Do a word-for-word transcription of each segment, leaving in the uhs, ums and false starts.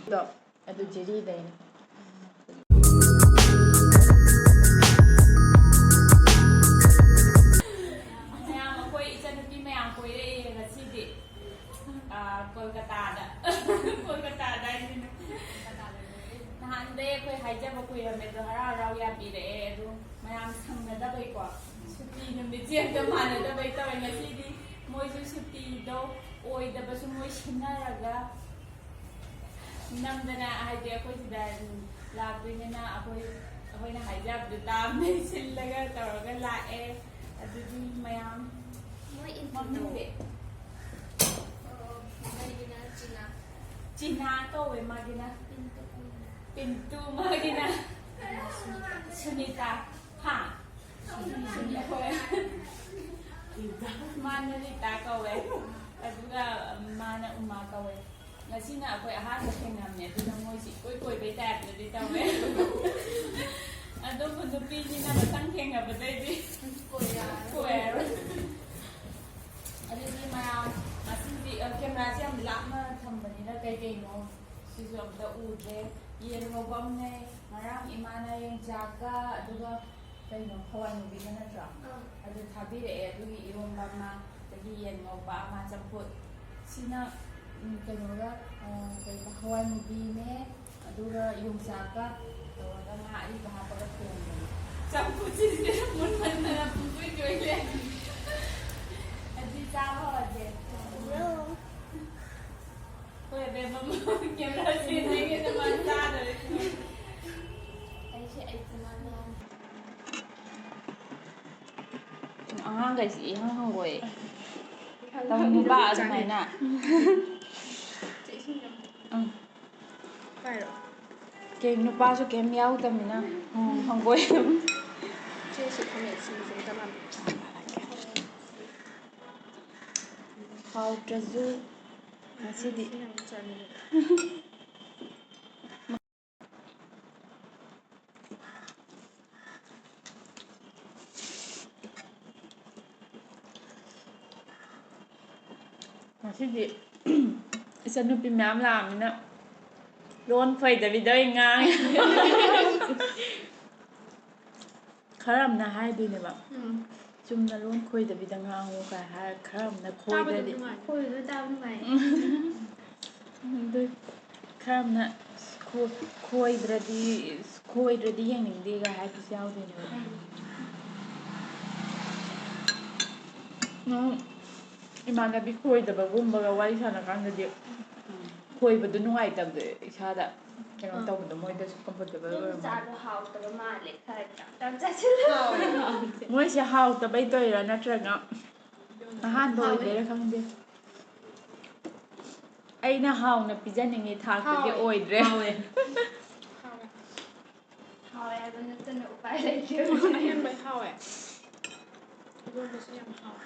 ꯑꯗꯣ ꯑꯗꯨ ꯖꯤꯔꯤꯗꯩꯅ꯫ ꯃꯌꯥꯝ, ꯑꯩꯈꯣꯏ ꯏꯆꯟꯅꯨꯄꯤ ꯃꯌꯥꯝ ꯀꯣꯏꯔꯛꯑꯦ ꯉꯁꯤꯗꯤ꯫ ꯑꯥ, ꯀꯣꯜꯀꯇꯥꯗ꯫ ꯀꯣꯜꯀꯇꯥꯗ ꯍꯥꯏꯁꯤꯅꯦ꯫ ꯅꯍꯥꯟꯗꯩ ꯑꯩꯈꯣꯏ ꯍꯥꯏꯖꯕ ꯀꯨꯏꯔꯝꯃꯦ ꯑꯗꯣ, ꯍꯔꯥꯎ ꯍꯔꯥꯎ ꯌꯥꯕꯤꯔꯛꯑꯦ꯫ ꯑꯗꯣ ꯃꯌꯥꯝ ꯁꯪꯅꯗꯕꯩꯀꯣ, ꯁꯨꯇꯤ ꯅꯨꯃꯤꯠꯁꯦ ꯑꯝꯇ ꯃꯥꯟꯅꯗꯕꯩ ꯇꯧꯋꯦ꯫ ꯉꯁꯤꯗꯤ ꯃꯣꯏꯁꯨ ꯁꯨꯇꯤꯗꯣ ꯑꯣꯏꯗꯕꯁꯨ ꯃꯣꯏ ꯁꯤꯟꯅꯔꯒ ꯅꯝꯗꯅ, ꯍꯥꯏꯗꯤ ꯑꯩꯈꯣꯏ ꯁꯤꯗ ꯂꯥꯛꯇꯣꯏꯅꯤꯅ ꯑꯩꯈꯣꯏ, ꯑꯩꯈꯣꯏꯅ ꯍꯥꯏꯖꯕꯗꯨ ꯇꯥꯕꯅꯦ ꯁꯤꯜꯂꯒ ꯇꯧꯔꯒ ꯂꯥꯛꯑꯦ꯫ ꯑꯗꯨꯗꯤ ꯃꯌꯥꯝ ꯃꯣꯏ ꯏꯟꯇ꯭ꯔꯣ ꯃꯃꯤꯡꯗꯤ? ꯑꯣ, ꯃꯣꯏꯒꯤꯅ ꯆꯤꯅꯥ꯫ ꯆꯤꯅꯥ ꯀꯧꯋꯦ ꯃꯥꯒꯤꯅ꯫ ꯄꯤꯟꯇꯨ꯫ ꯄꯤꯟꯇꯨ꯫ ꯃꯥꯒꯤꯅ ꯁꯨꯅꯤꯇꯥ꯫ ꯍꯥ? ꯍꯣꯏ꯫ ꯃꯥꯅ ꯔꯤꯇꯥ ꯀꯧꯋꯦ꯫ ꯑꯗꯨꯒ ꯃꯥꯅ ꯎꯃꯥ ꯀꯧꯋꯦ꯫ ꯉꯁꯤꯅ ꯑꯩꯈꯣꯏ ꯑꯍꯥꯟꯕ ꯊꯦꯡꯅꯕꯅꯦ, ꯑꯗꯨꯅ ꯃꯣꯏꯁꯤ ꯏꯀꯣꯏ ꯀꯣꯏꯕꯩ ꯇꯥꯏꯞꯇꯗꯤ ꯇꯧꯋꯦ꯫ ꯑꯗꯨꯕꯨ ꯅꯨꯄꯤꯅꯤꯅ ꯃꯊꯪ ꯊꯦꯡꯅꯕꯗꯩꯗꯤ ꯀꯣꯏꯔꯔꯣꯏ꯫ ꯀꯣꯏꯔꯔꯣꯏ꯫ ꯑꯗꯨꯗꯤ ꯃꯌꯥꯝ, ꯉꯁꯤꯗꯤ, ꯑ, ꯀꯦꯃꯦꯔꯥꯁꯦ ꯌꯥꯝ ꯂꯥꯞꯅ ꯊꯝꯕꯅꯤꯅ ꯀꯩꯀꯩꯅꯣ ꯁꯤꯁꯨ ꯑꯝꯇ ꯎꯗ꯭ꯔꯦ꯫ ꯌꯦꯟ ꯉꯧꯕ ꯑꯃꯅꯦ, ꯉꯔꯥꯡ ꯏꯃꯥꯅ ꯌꯣꯡꯆꯥꯛꯀ ꯑꯗꯨꯒ ꯀꯩꯅꯣ, ꯍꯋꯥꯏ ꯃꯨꯕꯤꯒ ꯅꯠꯇ꯭ꯔꯣ? ꯑꯥ꯫ ꯑꯗꯨ ꯊꯥꯕꯤꯔꯛꯑꯦ꯫ ꯑꯗꯨꯒꯤ ꯏꯔꯣꯝꯕ ꯑꯃ, ꯑꯗꯒꯤ ꯌꯦꯟ ꯉꯧꯕ ꯑꯃ, ꯆꯝꯐꯨꯠ꯫ ꯁꯤꯅ, ꯎꯝ, ꯀꯩꯅꯣꯒ, ꯑ, ꯀꯩꯕ, ꯍꯋꯥꯏ ꯃꯨꯕꯤꯅꯦ, ꯑꯗꯨꯒ ꯌꯣꯡꯆꯥꯛꯀ ꯇꯧꯔꯒ ꯉꯥ ꯑꯔꯤꯕ ꯍꯥꯞꯄꯒ ꯊꯣꯡꯕꯅꯦ꯫ ꯆꯝꯐꯨꯠꯁꯤꯗꯤ ꯃꯨꯟꯃꯟꯗꯅ ꯄꯨꯡꯇꯣꯏ ꯇꯣꯏ ꯂꯩꯔꯝꯃꯦ꯫ ꯑꯗꯨꯗꯤ ꯆꯥꯕ ꯍꯧꯔꯁꯦ꯫ ꯍꯣꯏ, ꯑꯕꯦꯝꯃ, ꯀꯦꯃꯦꯔꯥ ꯁꯦꯟꯅꯩꯉꯩꯗ ꯃꯥ ꯆꯥꯗꯣꯔꯦ꯫ ꯑꯩꯁꯦ, ꯑꯩ ꯇꯣꯉꯥꯟꯅ ꯑꯉꯥꯡꯈꯩꯁꯤ ꯏꯍꯪ ꯍꯪꯒꯣꯏ꯫ ꯇꯧꯅꯨꯕ ꯑꯗꯨꯃꯥꯏꯅ꯫ ꯎꯝ꯫ ꯀꯩ ꯅꯨꯄꯥꯁꯨ ꯀꯩꯝ ꯌꯥꯎꯗꯕꯅꯤꯅ꯫ ꯎꯝ, ꯍꯪꯒꯣꯏ꯫ ꯍꯥꯎꯇ꯭ꯔꯁꯨ ꯉꯁꯤꯗꯤ꯫ ꯉꯁꯤꯗꯤ ꯏꯆꯟꯅꯨꯄꯤ ꯃꯌꯥꯝ ꯂꯥꯛꯑꯃꯤꯅ ꯂꯣꯟ ꯈꯣꯏꯗꯕꯤꯗ ꯑꯩ ꯉꯥꯡꯉꯦ꯫ ꯈꯔ ꯑꯃꯅ ꯍꯥꯏꯗꯣꯏꯅꯦꯕ, ꯎꯝ꯫ "ꯆꯨꯝꯅ ꯂꯣꯟ ꯈꯣꯏꯗꯕꯤꯗ ꯉꯥꯡꯉꯨ" ꯀꯥꯏ ꯍꯥꯏꯔ, ꯈꯔ ꯑꯃꯅ ꯇꯥꯕ ꯈꯣꯏꯗ꯭ꯔꯗꯤ ꯅꯨꯡꯉꯥꯏ꯫ ꯈꯣꯏꯗ꯭ꯔꯗꯤ ꯇꯥꯕ ꯅꯨꯡꯉꯥꯏ꯫ ꯑꯗꯨ ꯈꯔ ꯑꯃꯅ "ꯈꯣ-, ꯈꯣꯏꯗ꯭ꯔꯗꯤ, ꯈꯣꯏꯗ꯭ꯔꯗꯤ ꯌꯦꯡꯅꯤꯡꯗꯦꯒ" ꯍꯥꯏꯕꯁꯨ ꯌꯥꯎꯗꯣꯏꯅꯦꯕ꯫ ꯎꯝ꯫ ꯏꯃꯥꯟꯅꯕꯤ ꯈꯣꯏꯗꯕꯒꯨꯝꯕꯒ ꯋꯥꯔꯤ ꯁꯥꯟꯅꯀꯥꯟꯗꯗꯤ ꯈꯣꯏꯕꯗꯣ ꯅꯨꯡꯉꯥꯏꯇꯕꯗꯣ ꯏꯁꯥꯗ꯫ ꯀꯩꯅꯣ ꯑꯥ꯫ ꯇꯧꯕꯗꯣ ꯃꯣꯏꯗꯁꯨ comfortable ꯅꯪ ꯑꯣꯏꯔꯝꯃꯣꯏ꯫ ꯆꯥꯗꯣ ꯍꯥꯎꯇꯕ ꯃꯥꯜꯂꯦ꯫ ꯈꯔ ꯌꯥꯝ ꯆꯥꯁꯤꯜꯂꯣ꯫ ꯍꯥꯎꯋꯦ, ꯍꯥꯎꯋꯦ꯫ ꯃꯣꯏꯁꯦ ꯍꯥꯎꯇꯕꯩ ꯇꯧꯔꯤꯔꯥ ꯅꯠꯇ꯭ꯔꯒ ꯑꯍꯥꯟꯕ ꯍꯥꯎꯋꯦ꯫ ꯑꯣꯏꯕꯩꯔꯥ ꯈꯪꯗꯦ꯫ ꯑꯩꯅ ꯍꯥꯎꯅ ꯄꯤꯖꯅꯤꯡꯉꯤ ꯊꯥꯛꯇꯨꯗꯤ ꯍꯥꯎꯋꯦ꯫ ꯑꯣꯏꯗ꯭ꯔꯦ꯫ ꯍꯥꯎꯋꯦ꯫ ꯍꯥꯎꯋꯦ꯫ ꯍꯥꯎꯋꯦ ꯍꯥꯏꯕ ꯅꯠꯇꯅ ꯎꯄꯥꯏ ꯂꯩꯇꯦ꯫ ꯑꯁꯦꯡꯕꯩ ꯍꯥꯎꯋꯦ꯫ ꯏꯔꯣꯟꯕꯁꯨ ꯌꯥꯝ ꯍꯥꯎꯋꯦ꯫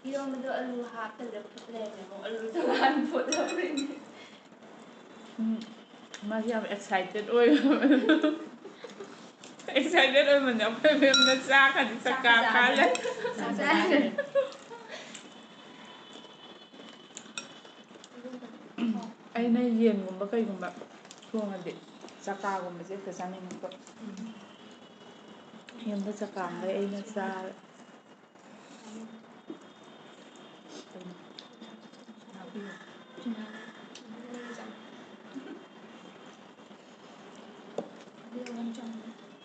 ꯏꯔꯣꯟꯕꯗꯣ ꯑꯂꯨ ꯍꯥꯞꯇꯕꯤꯗ ꯐꯨꯠ ꯂꯩꯔꯝꯃꯦ꯫ ꯑꯃꯨꯛ ꯑꯂꯨ ꯇꯣꯉꯥꯟꯅ ꯐꯨꯠ ꯂꯧꯔꯤꯅꯦ꯫ ꯎꯝ, ꯃꯥꯁꯦ ꯌꯥꯝ excited ꯑꯣꯏꯕ꯫ Excited ꯑꯣꯏꯃꯟꯗꯅ ꯑꯩꯈꯣꯏ ꯃꯌꯥꯝꯅ ꯆꯥꯛꯀꯗꯤ ꯆꯥꯛꯀ ꯆꯀꯥ ꯀꯥ ꯂꯩ꯫ ꯆꯥꯛ ꯆꯥꯗ꯭ꯔꯦ꯫ ꯑꯩꯅ ꯌꯦꯟꯒꯨꯝꯕ ꯀꯩꯒꯨꯝꯕ ꯊꯣꯡꯉꯗꯤ ꯆꯀꯥꯒꯨꯝꯕꯁꯦ ꯍꯦꯛꯇ ꯆꯥꯅꯤꯡꯉꯛꯄ꯫ ꯌꯨꯝꯗ ꯆꯀꯥ ꯑꯃ ꯂꯩ, ꯑꯩꯅ ꯆꯥꯔ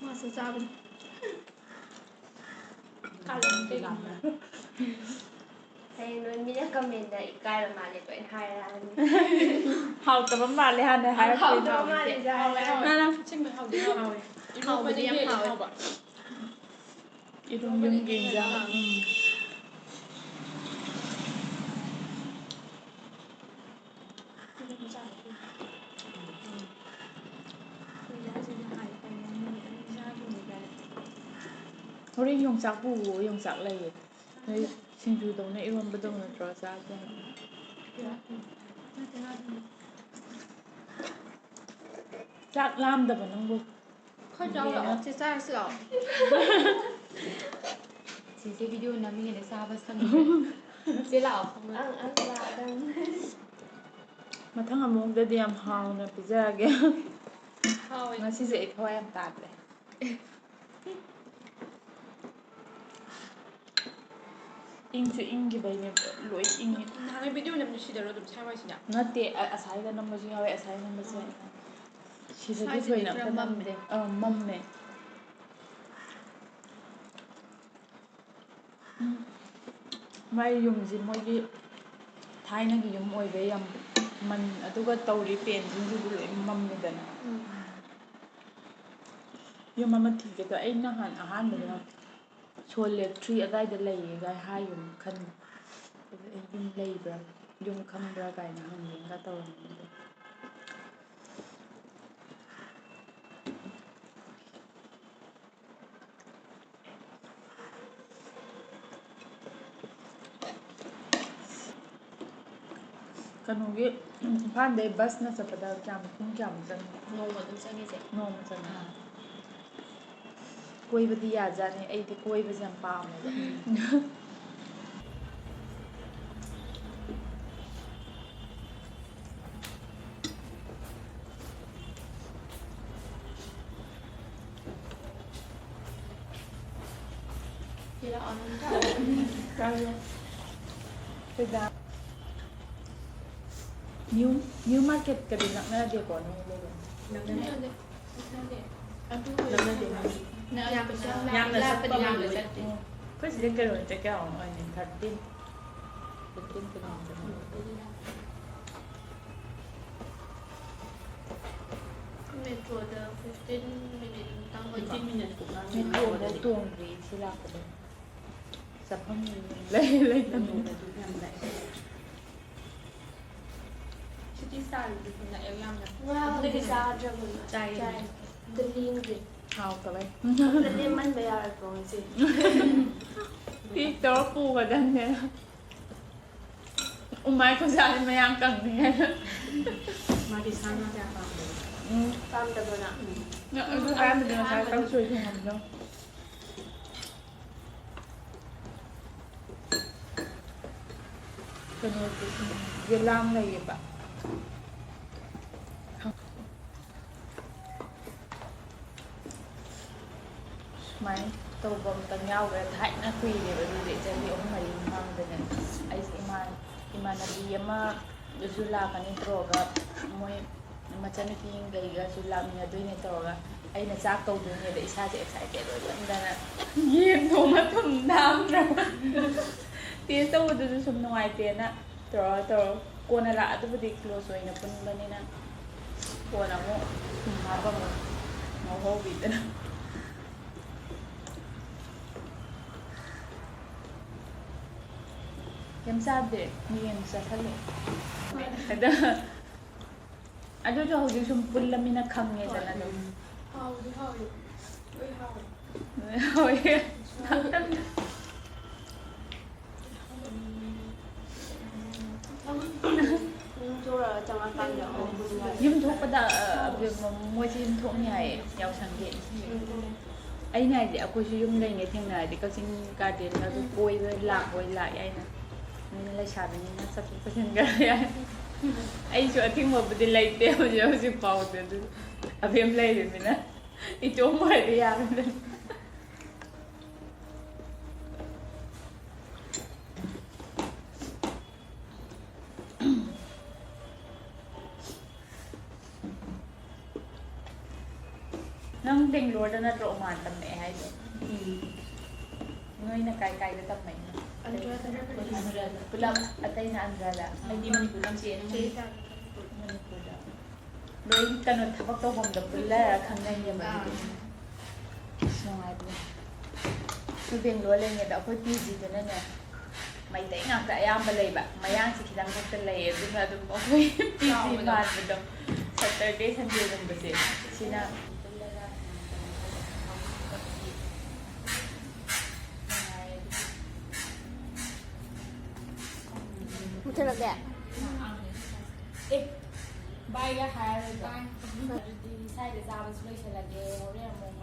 ꯃꯥꯁꯨ ꯆꯥꯕꯅꯤ꯫ ꯀꯥꯂꯦꯟ ꯀꯩꯒꯨꯝꯕ꯫ ꯍꯌꯦꯡ ꯅꯣꯏ ꯃꯤꯅ commentꯗ "ꯏꯀꯥꯏꯕ ꯃꯥꯜꯂꯦ" ꯂꯣꯏꯅ ꯍꯥꯏꯔꯛꯑꯅꯤ꯫ ꯍꯥꯎꯇꯕ ꯃꯥꯜꯂꯦ ꯍꯥꯟꯅ ꯍꯥꯏꯔꯛꯇꯣꯏꯅꯦ꯫ ꯍꯥꯎꯇꯕ ꯃꯥꯜꯂꯦ ꯍꯥꯏꯔꯛꯑꯅꯤ꯫ ꯅꯪ, ꯅꯪ ꯑꯁꯦꯡꯕꯩ ꯍꯥꯎꯗꯤ ꯍꯥꯎꯋꯦ꯫ ꯍꯥꯎꯕꯗꯤ ꯌꯥꯝ ꯍꯥꯎꯋꯦ꯫ ꯏꯔꯣꯝꯕꯅ ꯌꯨꯝꯒꯤ ꯍꯦꯟꯅ ꯏꯟꯖꯥꯡ꯫ ꯍꯥꯎꯋꯦ꯫ ꯎꯝ꯫ ꯍꯣꯔꯦꯟ ꯌꯣꯡꯆꯥꯛ ꯄꯨꯋꯣ, ꯌꯣꯡꯆꯥꯛ ꯂꯩꯌꯦ꯫ ꯅꯣꯏ ꯁꯤꯡꯖꯨꯗꯧꯅ ꯏꯔꯣꯟꯕꯗꯧꯅ ꯇꯧꯔ ꯆꯥꯁꯦ ꯍꯥꯏꯕ꯫ ꯆꯥꯛ ꯂꯥꯝꯗꯕ ꯅꯪꯕꯨ? ꯈꯔ ꯆꯥꯎ ꯂꯥꯛꯑꯣ꯫ ꯆꯦ ꯆꯥꯔꯁꯤ ꯂꯥꯛꯑꯣ꯫ ꯆꯦꯆꯦ ꯚꯤꯗꯤꯑꯣ ꯅꯝꯃꯤꯉꯩꯗ ꯆꯥꯕ ꯁꯪꯗ꯭ꯔꯦ꯫ ꯆꯦ ꯂꯥꯛꯑꯣ, ꯐꯝꯃꯣ꯫ ꯑꯪ, ꯑꯪ, ꯂꯥꯛꯑꯗꯝꯅꯤ꯫ ꯃꯊꯪ ꯑꯃꯨꯛꯇꯗꯤ ꯌꯥꯝ ꯍꯥꯎꯅ ꯄꯤꯖꯔꯒꯦ꯫ ꯍꯥꯎꯋꯦ꯫ ꯉꯁꯤꯁꯦ ꯑꯩ ꯊꯋꯥꯏ ꯌꯥꯝ ꯇꯥꯗ꯭ꯔꯦ꯫ ꯏꯪꯁꯨ ꯏꯪꯈꯤꯕꯩꯅꯦ, ꯂꯣꯏ ꯏꯪꯉꯤ꯫ ꯅꯍꯥꯟꯒꯩ ꯚꯤꯗꯤꯑꯣ ꯅꯝꯕꯗꯣ ꯁꯤꯗꯔꯣ ꯑꯗꯨꯝ ꯁ꯭ꯋꯥꯏ ꯋꯥꯏꯁꯤꯗ? ꯅꯠꯇꯦ, ꯑ-, ꯑꯁꯥꯏꯗ ꯅꯝꯕꯁꯨ ꯌꯥꯎꯋꯦ, ꯑꯁꯥꯏꯗ ꯅꯝꯕꯁꯨ ꯌꯥꯎꯋꯦ꯫ ꯁꯤꯗꯗꯤ ꯁ꯭ꯋꯥꯏꯁꯤꯗꯤ ꯊꯣꯏꯅ ꯈꯔ ꯑꯝꯇ ꯃꯝꯃꯦ꯫ ꯅꯝꯗꯦ꯫ ꯑꯥ, ꯃꯝꯃꯦ꯫ ꯎꯝ꯫ ꯃꯥꯏ ꯌꯨꯝꯁꯤ ꯃꯣꯏꯒꯤ ꯊꯥꯏꯅꯒꯤ ꯌꯨꯝ ꯑꯣꯏꯕꯩ ꯌꯥꯝ ꯃꯟ-, ꯑꯗꯨꯒ ꯇꯧꯔꯤ ꯄꯦꯟꯁꯤꯡꯁꯤꯁꯨ ꯂꯣꯏ ꯃꯝꯃꯤꯗꯅ꯫ ꯎꯝ꯫ ꯌꯨꯝ ꯑꯃ ꯊꯤꯒꯦ ꯇꯧ-, ꯑꯩ ꯅꯍꯥꯟ ꯑꯍꯥꯟꯕꯗ ꯁꯣꯜꯂꯦ, ꯊ꯭ꯔꯤ ꯑꯗꯥꯏꯗ ꯂꯩꯌꯦꯒ ꯍꯥꯏꯒꯤꯕꯅꯤ ꯈꯟꯕ꯫ ꯑꯗꯨ ꯑꯩ ꯌꯨꯝ ꯂꯩꯕ꯭ꯔꯥ, ꯌꯨꯝ ꯈꯪꯕ꯭ꯔꯥ ꯀꯥꯏꯅ ꯍꯪꯒꯦꯒ ꯇꯧꯔꯝꯃꯤꯅꯦ꯫ ꯀꯩꯅꯣꯒꯤ, ꯏꯝꯐꯥꯜꯗꯩ ꯕꯁꯅ ꯆꯠꯄꯗ ꯀꯌꯥꯝ, ꯄꯨꯡ ꯀꯌꯥꯃꯨꯛ ꯆꯪꯉꯤ? ꯅꯣꯡꯃ ꯑꯗꯨꯝ ꯆꯪꯉꯤꯁꯦ꯫ ꯅꯣꯡꯃ ꯆꯪꯉꯤ꯫ ꯑꯥ꯫ ꯀꯣꯏꯕꯗꯤ ꯌꯥꯖꯥꯠꯅꯤ, ꯑꯩꯗꯤ ꯀꯣꯏꯕꯁꯦ ꯌꯥꯝ ꯄꯥꯝꯃꯦꯕ꯫ ꯎꯝ꯫ ꯀꯩꯗ-, ꯅ꯭ꯌꯨ, ꯅ꯭ꯌꯨ ꯃꯥꯔꯀꯦꯠꯀꯗꯤ ꯅꯛꯅꯗꯦꯀꯣ, ꯅꯣꯏ ꯂꯩꯕꯝ? ꯅꯛꯅꯗꯦ꯫ ꯅꯛꯅꯗꯦ꯫ ꯑꯗꯨ ꯅꯛꯅꯗꯦ꯫ ꯅꯛꯅ-, ꯌꯥꯝ ꯌꯥꯝꯅ ꯂꯥꯞꯄꯗꯤ ꯆꯠꯄ ꯌꯥꯝꯅ ꯃꯥꯜꯂꯦ꯫ ꯆꯠꯇꯦ꯫ ꯎꯝ꯫ ꯑꯩꯈꯣꯏ ꯁꯤꯗꯩ ꯀꯩꯅꯣ ꯆꯠꯀꯦ ꯍꯥꯏꯔꯣ? ꯊꯥꯔꯇꯤꯟ꯫ Fifteen kilometre. ꯃꯦꯇ꯭ꯔꯣꯗ ꯐꯤꯐꯇꯤꯟ ꯃꯤꯅꯤꯠ ꯃꯨꯛꯇꯪ ꯑꯣꯏꯕ꯫ ꯐꯤꯐꯇꯤꯟ ꯃꯤꯅꯠ ꯀꯨꯝꯕ ꯃꯦꯇ꯭ꯔꯣꯐꯧ ꯇꯣꯡꯗ꯭ꯔꯤ ꯁꯤ ꯂꯥꯛꯄꯗ꯫ ꯆꯠꯐꯝ ꯂꯩ, ꯂꯩꯇꯕꯅꯤꯅ꯫ ꯌꯥꯝ ꯂꯥꯛꯑꯦ꯫ ꯁꯤꯇꯤ ꯁ꯭ꯇꯥꯔꯒꯤꯗꯨꯁꯨ ꯅꯛꯑꯦ ꯌꯥꯝꯅ꯫ ꯉꯥꯕꯨꯗꯤ ꯆꯥꯗ꯭ꯔꯕꯅꯦ꯫ ꯆꯥꯏꯌꯦ꯫ ꯆꯥꯏ꯫ ꯑꯗꯨ ꯂꯦꯡꯗ꯭ꯔꯤ꯫ ꯍꯥꯎꯇꯕꯩ꯫ ꯑꯗꯨꯅ ꯂꯦꯝꯃꯟꯕ ꯌꯥꯔꯣꯏꯀꯣ ꯉꯁꯤ꯫ ꯄꯤꯛ ꯇꯧꯔ ꯄꯨꯒꯗꯝꯅꯦ꯫ ꯎꯃꯥꯏ ꯈꯨꯖꯥꯗꯤ ꯃꯌꯥꯡ ꯀꯪꯅꯤꯡꯉꯥꯏ꯫ ꯃꯥꯗꯤ ꯁꯥ ꯉꯥ ꯀꯌꯥ ꯄꯥꯝꯗꯕꯅꯦ꯫ ꯎꯝ꯫ ꯄꯥꯝꯗꯕ꯭ꯔꯣ ꯅꯪ? ꯅꯪ ꯑꯗꯨ ꯍꯥꯏꯔꯝꯕꯗꯤ ꯉꯁꯥꯏ ꯀꯥꯡꯁꯣꯏ ꯊꯣꯡꯉꯝꯕꯗꯣ꯫ ꯀꯩꯅꯣꯁꯦ, ꯌꯦꯂꯥꯡ ꯂꯩꯌꯦꯕ꯫ ꯁꯨꯃꯥꯏꯅ ꯇꯧꯕ ꯑꯃꯇꯪ ꯌꯥꯎꯈ꯭ꯔꯦ꯫ ꯊꯥꯏꯅ ꯀꯨꯏꯔꯦꯕ, ꯑꯗꯨꯗꯤ ꯆꯍꯤ ꯑꯍꯨꯝ ꯃꯔꯤ ꯃꯃꯥꯡꯗꯅꯦ꯫ ꯑꯩꯁꯦ ꯏꯃꯥꯟ-, ꯏꯃꯥꯟꯅꯕꯤ ꯑꯃꯗꯨꯁꯨ ꯂꯥꯛꯀꯅꯤ ꯇꯧꯔꯒ, ꯃꯣꯏ ꯃꯆꯟꯅꯨꯄꯤꯈꯩꯒꯁꯨ ꯂꯥꯛꯃꯤꯟꯅꯗꯣꯏꯅꯦ ꯇꯧꯔꯒ, ꯑꯩꯅ ꯆꯥꯛ ꯀꯧꯗꯣꯏꯅꯦꯗ ꯏꯁꯥꯁꯦ excited ꯑꯣꯏꯃꯟꯗꯅ ꯌꯦꯟ ꯊꯣꯡꯉ ꯊꯨꯝ ꯅꯥꯝꯗ꯭ꯔꯕ꯫ Taste ꯇꯧꯕꯗꯨꯁꯨ ꯁꯨꯝ ꯅꯨꯡꯉꯥꯏꯇꯦꯅ ꯇꯧꯔ ꯇꯧꯔ ꯀꯣꯟꯅ ꯂꯥꯛ-, ꯑꯗꯨꯕꯨꯗꯤ close ꯑꯣꯏꯅ ꯄꯨꯟꯕꯅꯤꯅ ꯀꯣꯟꯅ ꯑꯃꯨꯛ ꯊꯨꯝ ꯍꯥꯞꯄ ꯑꯃꯨꯛ ꯉꯧꯍꯧꯕꯤꯗꯅ꯫ ꯀꯩꯝ ꯆꯥꯗꯦ, ꯌꯦꯟ ꯆꯥꯁꯜꯂꯦ꯫ ꯑꯗꯣ ꯑꯗꯨꯁꯨ ꯍꯧꯖꯤꯛ ꯁꯨꯝ ꯄꯨꯜꯂꯃꯤꯅ ꯈꯪꯉꯦꯗꯅ ꯑꯗꯨꯝ꯫ ꯍꯥꯎꯗꯤ ꯍꯥꯎꯋꯦ꯫ ꯂꯣꯏ ꯍꯥꯎꯋꯦ꯫ ꯍꯣꯏ꯫ ꯌꯨꯝ ꯊꯣꯛꯂꯛꯑ ꯆꯪꯉꯀꯥꯟꯗ ꯑꯃꯨꯛ ꯄꯨꯟꯕ꯫ ꯌꯨꯝ ꯊꯣꯛꯄꯗ, ꯑ, ꯃꯣꯏꯁꯦ ꯌꯨꯝ ꯊꯣꯛꯅꯤ ꯍꯥꯏꯌꯦ, ꯌꯥꯎꯁꯪꯒꯤ꯫ ꯑꯩꯅ ꯍꯥꯏꯗꯤ, ꯑꯩꯈꯣꯏꯁꯨ ꯌꯨꯝ ꯂꯩꯉꯩ ꯊꯦꯡꯅꯔꯗꯤ ꯀꯛꯆꯤꯡ garden ꯒꯗꯨ ꯀꯣꯏꯕ ꯂꯥꯛꯄ ꯑꯣꯏ ꯂꯥꯛ ꯌꯥꯏꯅ꯫ ꯃꯤꯅ ꯂꯩꯁꯥꯕꯤꯅꯤꯅ ꯆꯠꯊꯣꯛ ꯆꯠꯁꯤꯟ ꯈꯔ ꯌꯥꯏ꯫ ꯑꯩꯁꯨ ꯑꯊꯤꯡꯕꯕꯨꯗꯤ ꯂꯩꯇꯦ ꯍꯧꯖꯤꯛ, ꯍꯧꯖꯤꯛ ꯐꯥꯎꯗꯤ꯫ ꯑꯗꯨ ꯑꯕꯦꯝ ꯂꯩꯔꯤꯃꯤꯅ ꯏꯇꯣꯝ ꯑꯣꯏꯔꯗꯤ ꯌꯥꯔꯦꯗꯅ꯫ ꯅꯪ ꯕꯦꯡꯒ꯭ꯂꯣꯔꯗ ꯅꯠꯇ꯭ꯔꯣ ꯑꯣꯃꯥꯟ ꯇꯝꯃꯛꯑꯦ ꯍꯥꯏꯗꯣ? ꯎꯝ꯫ ꯅꯣꯏꯅ ꯀꯥꯏ ꯀꯥꯏꯗ ꯇꯝꯃꯛꯏꯅꯣ? ꯑꯟꯗ꯭ꯔꯣꯗ꯫ ꯄꯨꯂꯞ, ꯑꯇꯩꯅ ꯑꯟꯗ꯭ꯔꯗ? ꯑꯩꯗꯤ ꯃꯅꯤꯄꯨꯔ ꯇꯝꯃꯛꯑꯦ꯫ ꯃꯅꯤꯄꯨꯔꯗ꯫ ꯂꯣꯏ ꯀꯩꯅꯣ ꯊꯕꯛ ꯇꯧꯐꯝꯗ ꯄꯨꯜꯂ ꯈꯪꯅꯩꯅꯦꯕ ꯑꯗꯨꯗꯤ꯫ ꯑꯥ꯫ ꯑꯁ, ꯅꯨꯡꯉꯥꯏꯕꯅꯦ꯫ ꯑꯩꯈꯣꯏ ꯕꯦꯡꯒ꯭ꯂꯣꯔ ꯂꯩꯔꯤꯉꯩꯗ ꯑꯩꯈꯣꯏ P G ꯗꯨꯅꯅꯦ, ꯃꯩꯇꯩ ꯉꯥꯛꯇ ꯑꯌꯥꯝꯕ ꯂꯩꯕ, ꯃꯌꯥꯡꯁꯦ ꯈꯤꯇꯪ ꯈꯛꯇ ꯂꯩꯌꯦ, ꯑꯗꯨꯅ ꯑꯗꯨꯝ ꯑꯩꯈꯣꯏ P G ꯆꯥꯎꯕꯗꯣ꯫ ꯃꯥꯟꯕꯗꯣ꯫ Saturday Sundayꯒꯨꯝꯕꯁꯦ ꯁꯤꯅ꯫ ꯃꯨꯊꯠꯂꯒꯦ? ꯑꯦ, ꯚꯥꯏꯒ ꯍꯥꯏꯔꯔꯣꯏꯗ꯭ꯔꯣ? ꯑꯗꯨꯗꯤ ꯁ꯭ꯋꯥꯏꯗ ꯆꯥꯕꯁꯨ ꯂꯣꯏꯁꯤꯜꯂꯒꯦ, ꯍꯣꯔꯦꯟ ꯑꯃꯨꯛ